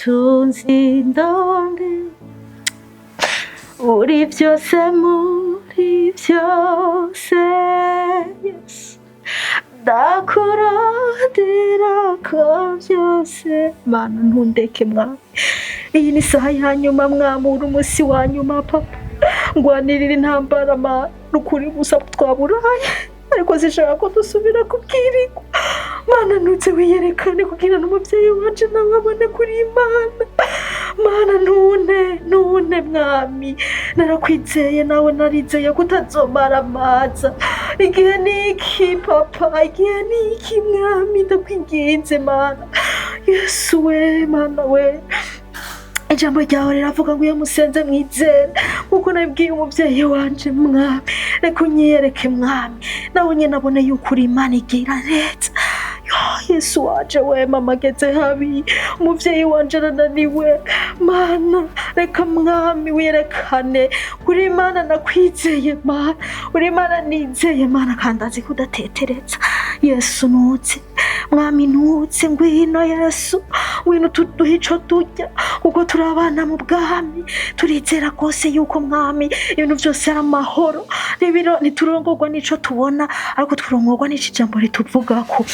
Ubutunzi ndonde, uri byose muri byose, Yesu. Ndakurondera ko byose. Mana, ntundeke mwami. Iyi ni isaha ya nyuma mwami, uri umunsi wa nyuma papa. Ngwanirira intambara mana, ukuri gusa twaburaye, ariko zishaka ko dusubira kubwirigwa. Mana, nutse wiyerekane kugira n'umubyeyi wacu nawe abone kuri Imana. Mana, ntune, ntune mwami. Narakwizeye, nawe narizeye ko utazomara amaza. Igihe ni iki papa, igihe ni iki mwami, ndakwinginze Mana. Yesu we, Mana we, ijambo ryawe riravuga ngo iyo musenze mwizere, nkuko nabibwiye umubyeyi wanje mwami. Reka unyiyereke mwami, nawe nyine abone yuko uri Imana igira neza. Yo, Yesu wanje we, mama ageze habi, umubyeyi wanje arananiwe. Mana, reka mwami wiyerekane uri Imana. Nakwizeye Mana, uri Imana nizeye Mana, kandi azi ko udatetereza. Yesu nutse mwami, nutse, ngwino Yesu, ngwino tuduhe ico turya, kuko turi abana mu bwami. Turizera rwose yuko mwami ibintu byose ari amahoro. Ntiturongorwa n'ico tubona, ariko turongorwa n'ico ijambo rituvugako.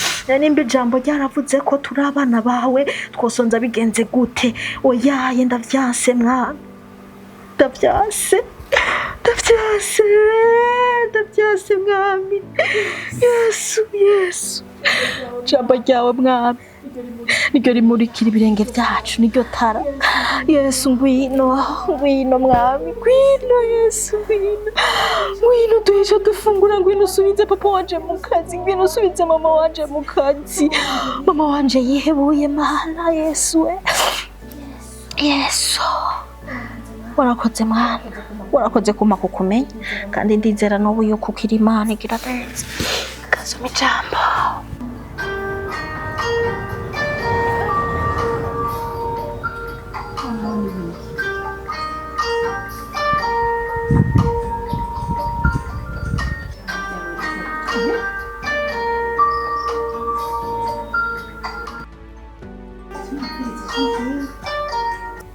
Nimba ijambo ryaravuze ko turi abana bawe, twosonza bigenze gute? Oyaye, ndavyanse mwami, ndavyanse, ndavyanse, ndavyanse mwami. Yesu, Yesu, ijambo ryawe mwami niryo rimurikira ibirenge byacu, niryo tara. Yesu, ngwino, ngwino mwami, ngwino Yesu, ngwino, ngwino duhe icyo dufungura, ngwino usubize papa wanje mu kazi, ngwino usubize mama wanje mu kazi. Mama wanje yihebuye Mana. Yesu we, Yesu, warakoze mwana, warakoze kumpa kukumenya, kandi ndizera n'ubu yuko ukiri Imana igira neza. Kasoma ijambo.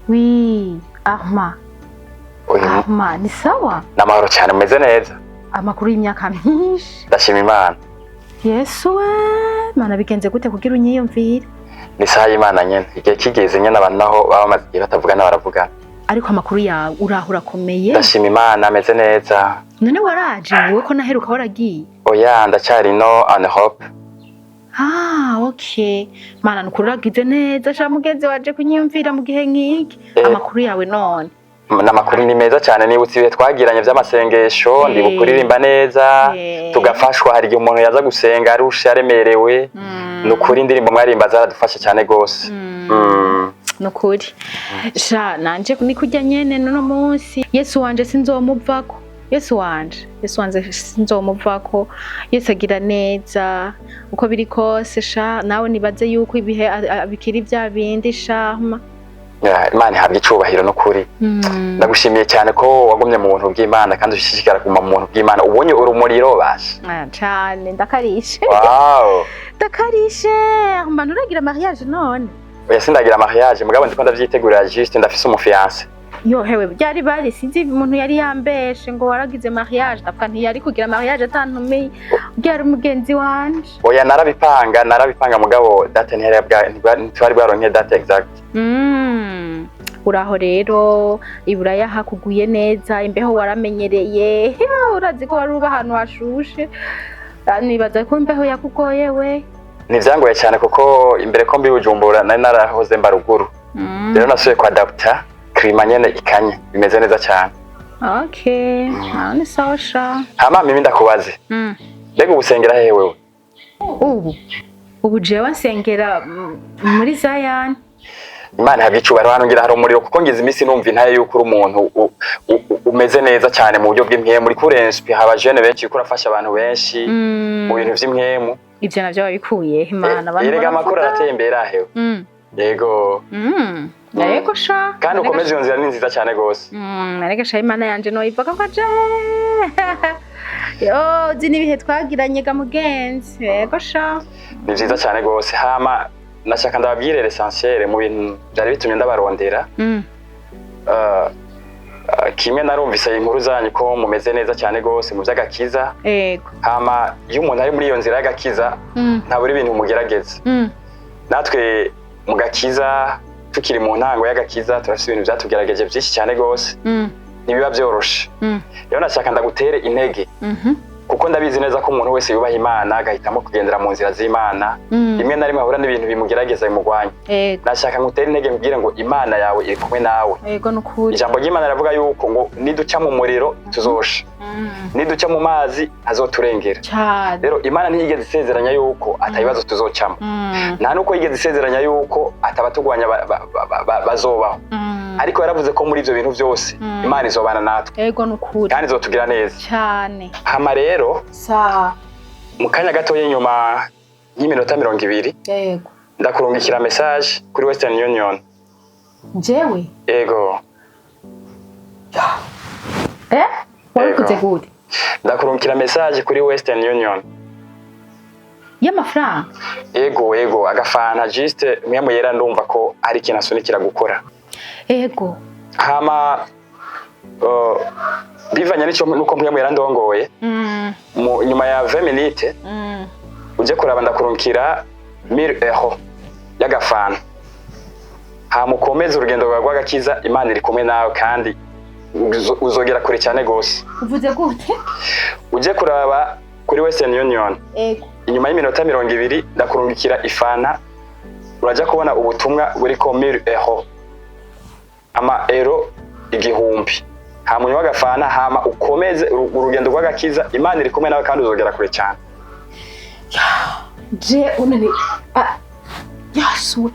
Oui, Arma. Uyu Arma, ni sawa? N'amahoro cyane, umeze neza? Amakuru y'imyaka myinshi. Ndashima Imana. Yesu we, Mana, bigenze gute kugira unyiyumvire? Ni isaha y'Imana nyene, igihe kigeze nyene abantu naho baba bamaze igihe batavugana baravugana. Ariko amakuru yawe, uraho urakomeye? Ndashima Imana, ameze neza. None waraje wowe, ko naheruka waragiye? Oya, ndacyari no en Europe. Ah, okay. Mana, nukuri uragize neza sha mugenzi waje kunyiyumvira mu gihe nk'iki. Amakuru yawe none? N'amakuru ni meza cyane. Nibutse ibihe twagiranye by'amasengesho, ndibuka kuririmba neza, tugafashwa. Hari igihe umuntu yaza gusenga arushe, aremerewe. Ni ukuri indirimbo mwaririmba zaradufasha cyane rwose. Nukuri sha nanje ni kurya nyene nuno munsi. Yesu wanje sinzomuvako, Yesu wanje, Yesu wanje sinzomuvako. Yesu agira neza uko biri kose sha. Nawe nibaze yuko ibihe bikiri vya bindi shama. Ya, Imana ihabwa icubahiro n'ukuri. Ndagushimiye cyane ko wagumye mu buntu bw'Imana kandi ushishikara kuguma mu buntu bw'Imana. Ubonye urumuriro basha. Ah, cane ndakarishe. Wow. Ndakarishe. Mba nturagira mariage none? Oya, sindagira mariage, mugabo ndiko ndavyitegurira. Juste ndafise umufiance. Yohewe, byari bari sinzi umuntu yari yambeshe ngo waragize mariage, ndavuga ntiyari kugira mariage atantumiye, byari umugenzi wanje. Oya, narabipanga, narabipanga, mugabo date ntitwari bwaronke date exact. Uraho rero iburaya hakuguye neza? Imbeho waramenyereye? Urazi ko wari uba ahantu hashushe. Ah, nibaza ko imbeho yakugoye we. Ntivyangoye cyane kuko imbere ko mbi Bujumbura nari narahoze mba ruguru. Rero nasubiye ku adapta climat nyene ikanye, bimeze neza cyane. Okay, ah, ni sawa sha. Hama mimi ndakubaze, mbega ubu usengera hehe wewe? Ubu jewe nsengera muri Zion. Imana ihabwa icubahiro. Hano ngira hari umuriro, kuko ngize iminsi numva intaye yuko uri umuntu umeze neza cyane mu buryo bw'impwemu, uriko urinspira abajene benshi, uriko urafasha abantu benshi mu bintu vy'impwemu. Ivyo navyo wabikuye Imana, abantu Erega amakuru baravuga. arateye imbere ahewe. Yego. Yego sha. Kandi ukomeze iyo nzira, ni nziza cyane rwose. Arega sha, Imana yanje noyivuga ko aje. Yo, uzi n'ibihe twagiranye ga mugenzi. Yego sha. Ni vyiza cyane rwose. Hama Nashaka ndababwire l'essentiel mu bintu byari bitumye ndabarondera. Kimwe, narumvise inkuru zanyu ko mumeze neza cyane gose mu by'agakiza. Hama iyo umuntu ari muri iyo nzira y'agakiza, ntabura ibintu mugerageza. Natwe mu gakiza, tukiri mu ntango y'agakiza, turafite ibintu byatugerageje byinshi cyane gose. Ntibiba byoroshe. Rero nashaka ndagutere intege, kuko ndabizi neza ko umuntu wese yubaha Imana, agahitamo kugendera mu nzira z'Imana, rimwe na rimwe ahura n'ibintu bimugerageza, bimugwanya. Nashaka ngutere intege, nkubwire ngo Imana yawe iri kumwe nawe. Ego, nukuri. Ijambo ry'Imana riravuga yuko ngo niduca mu muriro tuzosha, niduca mu mazi ntazoturengera. Rero Imana ntiyigeze isezeranya yuko atabibazo tuzocamo, nta nuko yigeze isezeranya yuko atabatugwanya bazobaho, ariko yaravuze ko muri ibyo bintu byose Imana izobana natwe Ego, nukuri. kandi izotugira neza. Hama rero, mu kanya gatoya, inyuma y'iminota 20, ndakurungikira message kuri Western Union. Jewe? Ego. Wabikoze Ego. gute? Ndakurungikira message kuri Western Union. Y'amafaranga? Ego, agafanta juste. Mwe yera, ndumva ko hari ikintu asunikira gukora. Hama bivanye n'icyo nuko mwe yera ndongoye, mu nyuma ya 20 minutes, uje kuraba, ndakurungikira 1000 euro y'agafanta. Hama ukomeze urugendo rwawe rw'agakiza. Imana iri kumwe nawe kandi uzogera kure cyane gose. Uvuze gute? Uje kuraba kuri Western Union, inyuma y'iminota 20 ndakurungikira ifanta. Urajya kubona ubutumwa buriko 1000 euro, ama euro 1000. Hama unywe agafanta, hama ukomeze urugendo rw'agakiza. Imana iri kumwe nawe kandi uzogera kure cyane. Je unani yasu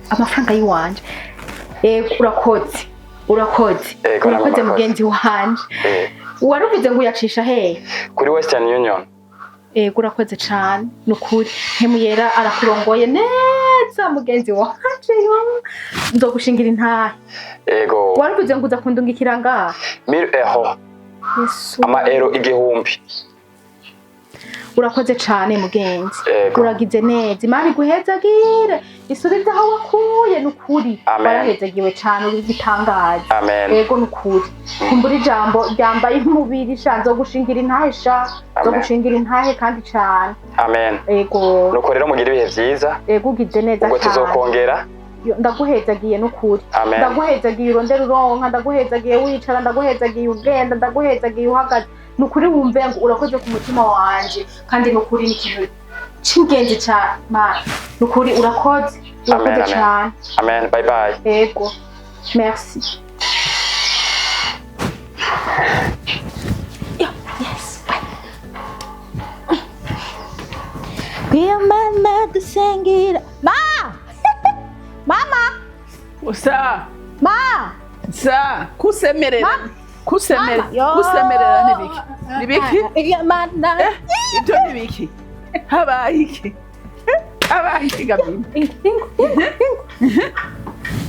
amafaranga yiwanje. Ego, urakoze, urakoze. Ego, namwe Urakoze, murakoze. mugenzi wanje. Waruvuze ngo uyacisha hehe? Kuri Western Union. Ego, urakoze cane, nukuri. Mpemuyera arakurongoye neza, mugenzi wanje. Yo, nzogushingira intahe. Ego. Waruvuze ngo uza kundungikira ngaha? 1000 euro. Yesu. Ama euro 1000. Urakoze cane, mugenzi. Ego. Uragize neza. Imana iguhezagire, isubize aho wakuye, nukuri. Amen. Warahezagiwe cane, uri igitangaza. Amen. Ego, nukuri. Kumbura ijambo ryambaye umubiri sha, nzogushingira intahe sha. Amen. Nzogushingira intahe kandi cane. Amen. Ego. Nuko rero mugira ibihe vyiza. Ego, ugize neza Ubwo cane. tuzokongera. Yo, ndaguhezagiye nukuri. Amen. Ndaguhezagiye urondera uronka, ndaguhezagiye wicara, ndaguhezagiye ugenda, ndaguhezagiye uhagaze. Nukuri wumve ngo urakoze ku mutima wanje, kandi nukuri ni ikintu c'ingenzi cane. Mana, nukuri urakoze, urakoze Amen, amen. cane. Amen, bye bye. Ego, merci. Yo, yes. Iyo mama dusengira ma, mama. Sa. Ma. Sa kusemerera, kusemerera. Mama, yo. Kusemerera nibiki, nibiki? Iyo mana. Eh, ibyo nibiki? Habaye iki? Habaye iki, Gabine?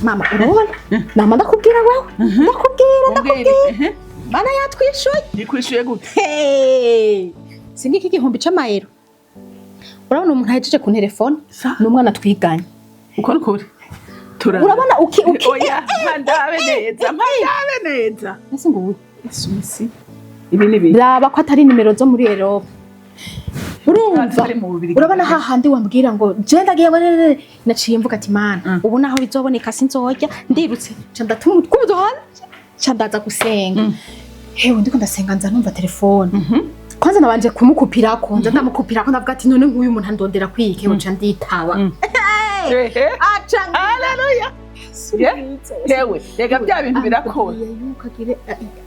Mama, urabona, nama ndakubwira wewe, ndakubwira. Umbwire. Ndakubwira, mana yatwishuye. Nikwishuye gute? Hey! Singiki igihumbi c'amayero. Urabona umuntu ahejeje ku telefone? Sa. Ni umwana twiganye. Uko nukuri turara. Urabona uki Oya, mpandabe neza, mpandabe neza. Ese ngo ubu Yesu misi, ibi ni biki? Raba ko atari nimero zo muri Europe. Urumva? Turi mu Bubirigi. Urabona hahandi wambwira ngo je ndagiye ngo rere, naciye mvuga ati: "Mana, ubu naho bizoboneka sinzorya." Ndirutse, nca ndatuma utwuzo hanze, nca ndaza gusenga. Hewe, ndiko ndasenga, nza numva telefone. Kwanza nabanje kumukupirako, nza ndamukupirako, ndavuga ati: "None nk'uyu muntu andondera kwike?" Nca nditaba. Ehe. Aca. Haleluya! Yewe, rega bya bintu birakora. Yuko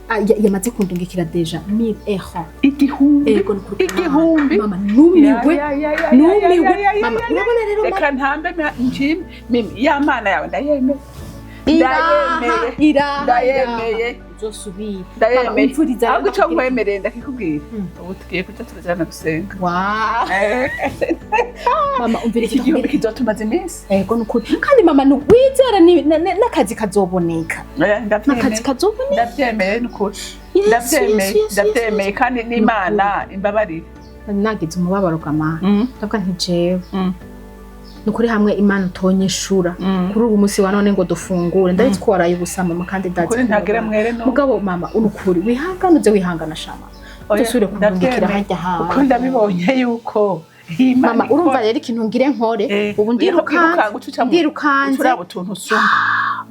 agire yamaze kundungikira déjà 1000 euro. 1000? Ego, nukuri. 1000? Mama, numiwe. Ya, ya, ya, ya, Numiwe. ya, ya, ya, Mama, ya, ya. urabona rero, mama. Reka ntambe nshime mimi ya mana yawe, ndayemeye. Iraha. Ndayemeye. Iraha. Ndayemeye. Uzosubira. Ndayemeye. Umvuriza. Ahubwo icyo nkwemereye ndakikubwira, ubu tugiye kuja turajana gusenga. Wow. Mama, umvira. Iki gihumbi kizotumaza iminsi. Ego, nukuri. Kandi mama, wizera n'akazi kazoboneka. Oya, N'akazi ndavyemeye. kazoboneka. Ndavyemeye nukuri. Yesu, Ndavyemeye. Yesu, Yesu, Ndavyemeye, kandi n'Imana imbabarire. Nagize umubabaro gamana, ndavuga nti jewe Nukuri hamwe Imana utonyeshura kuri ubu munsi wa none ngo dufungure, ndabizi ko waraye ubusa mama, kandi ndazi Ukuri ko ntagira wabona. mwere no. Mugabo mama, urukuri wihangane, uze wihangana shama, Oya, udusubire kurungikira ndabyemeye. hajya Kuko hantu. ndabibonye yuko iyi Imana Mama, urumva ikora. rero ikintu ngire nkore ubu, Wirukanka, ndirukanze, ndirukanze. Ucuraba utuntu usuma.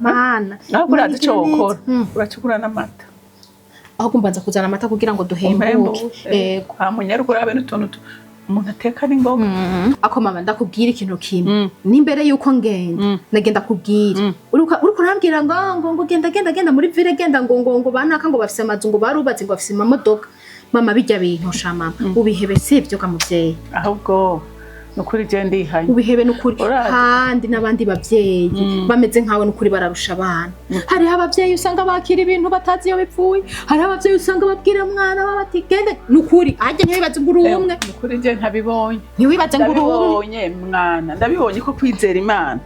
Mana, Naho Imana urazi ico igira neza. wokora, uracukura n'amata. Ahubwo mbanza kuzana amata kugira ngo duhembuke. Ego. Hamunyaruka urabe n'utuntu umuntu ateka n'ingoga. Ako mama, ndakubwira ikintu kimwe n'imbere yuko ngenda, nagenda kubwira, uriko urambwira ngo genda, genda, genda muri ville, genda ngo banaka ngo bafise amazu, ngo barubatse, ngo bafise amamodoka. Mama, bijya bintu sha mama, ubihebe, sivyo ga muvyeyi? Ahubwo nukuri je ndihanye. Ubihebe n'ukuri. Urazi. Kandi n'abandi bavyeyi bameze nkawe n'ukuri bararusha abana. Hariho abavyeyi usanga bakira ibintu batazi iyo bipfuye, hariho abavyeyi usanga babwira umwana baba bati gende, n'ukuri ahajya ntiwibaze ngo uri umwe. Nukuri je ntabibonye. Ntiwibaze ngo uri umwe. Ndabibonye mwana, ndabibonye ko kwizera Imana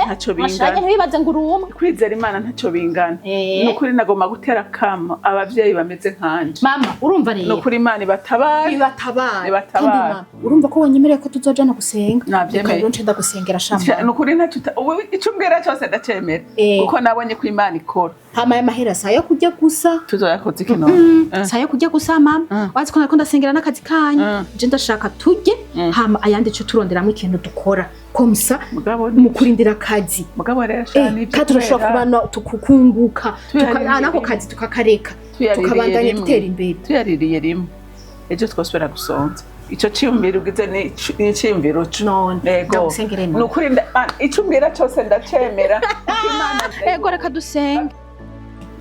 ntacyo Mashage, bingana. ntiwibaze ngo uri umwe. Kwizera Imana ntacyo bingana. Nukuri nagomba gutera akamo abavyeyi bameze nkanje. Mama, urumva rero, Nukuri Imana ibatabare. Ibatabare. Ibatabare. Kandi mama, urumva ko wanyemereye ko tuzojana gusenga? Navyemeye. Reka rero nce ndagusengera sha mama. Nukuri ntacyo ubu ico umbwira cyose ndacemera, kuko nabonye ko Imana ikora. Hama y'amahera si ayo kurya gusa. Tuzoyakoze ikino. Si ayo kurya gusa mama, wazi ko nariko ndasengera n'akazi kanyu. Je ndashaka turye, hama ayandi co turonderamwo ikintu dukora komsa Mugabo mu kurindira akazi. Mugabo rero sha, nivyo Kandi turashobora kubera kubana tukukunguka, Tuyaririye nako rimwe. kazi tukakareka, Tuyaririye tukabandanya rimwe. dutera imbere. Tuyaririye rimwe, ejo twosubira gusonza. Ico ciyumviro ugize ni iciyumviro co. None Ego. ndagusengere mama. Nukuri ico umbwira cose ndacemera, kuko Imana Ego, reka dusenge.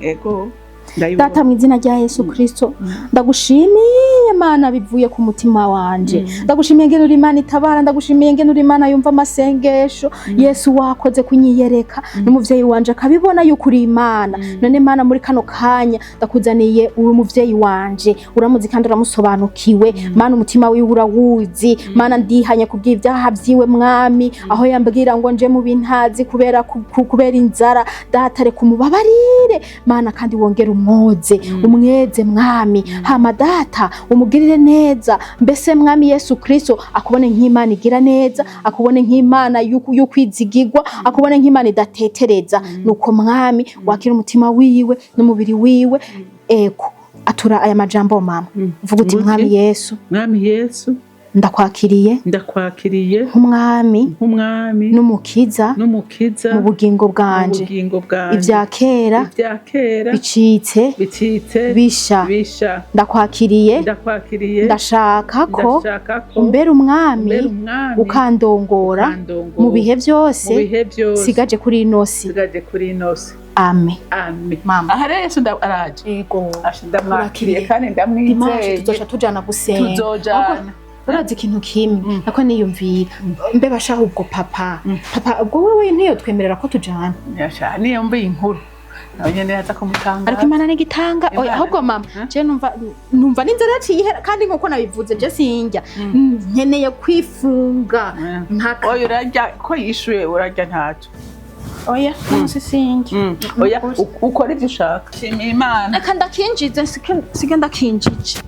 Ego, ndayibona. Data, mu izina rya Yesu Kristo, ndagushimiye Mana bivuye ku mutima wanje. Ndagushimiye ngene uri Imana itabara, ndagushimiye ngene uri Imana yumva amasengesho. Yesu, wakoze kunyiyereka n'umuvyeyi wanje akabibona yuko uri Imana. None Mana, muri kano kanya ndakuzaniye uri umuvyeyi wanje, uramuzi kandi uramusobanukiwe. Mana, umutima wiwe urawuzi. Mana, ndihanye kubw'ibyaha vyiwe Mwami, aho yambwira ngo nje mu bintazi kubera kubera inzara. Data, reka umubabarire Mana, kandi wongere umwoze, umweze Mwami. Hama Data, umugirire neza mbese Mwami Yesu Kristo, akubone nk'Imana igira neza, akubone nk'Imana y'ukwizigirwa, akubone nk'Imana idatetereza. Nuko Mwami, wakira umutima wiwe n'umubiri wiwe. Ego, atura aya majambo mama, vuga uti: Nguti. Mwami Yesu, Mwami Yesu, ndakwakiriye ndakwakiriye nk'umwami nk'umwami n'umukiza n'umukiza mu bugingo mu bwanje. bugingo bwanje. Ibya kera Ibya kera bicitse bicitse bisha. bisha. Ndakwakiriye, Ndakwakiriye, ndashaka ko ndashaka ko umbera umwami, umbera umwami, ukandongora ukandongora mu bihe byose mu bihe byose sigaje kuri ino si. sigaje kuri ino si. Amen. Amen. Mama. Aha rero Yesu araje. Ego. Asha, ndamwakiriye Urakiriye. kandi Dimanche ndamwizeye. tuzoca tujana gusenga. Tuzojana. Ahubwo, urazi ikintu kimwe nako niyumvira, mbe bashaho ubwo papa ubwo wewe ntiyo twemerera ko tujana? Yasha, niyo mbi inkuru nawe nyene yaza kumutanga. Ariko Imana nigitanga. Oya, Imana. ahubwo mama, je numva n'inzara yaciye ihera, kandi nkuko nabivuze, je sinjya, nkeneye kwifunga mpaka. Oya, urarya ko yishuye, urarya ntacyo. Oya, munsi sinjya. Oya, ukora ivyo ushaka, shimira Imana. Reka ndakinjize, sige ndakinjije.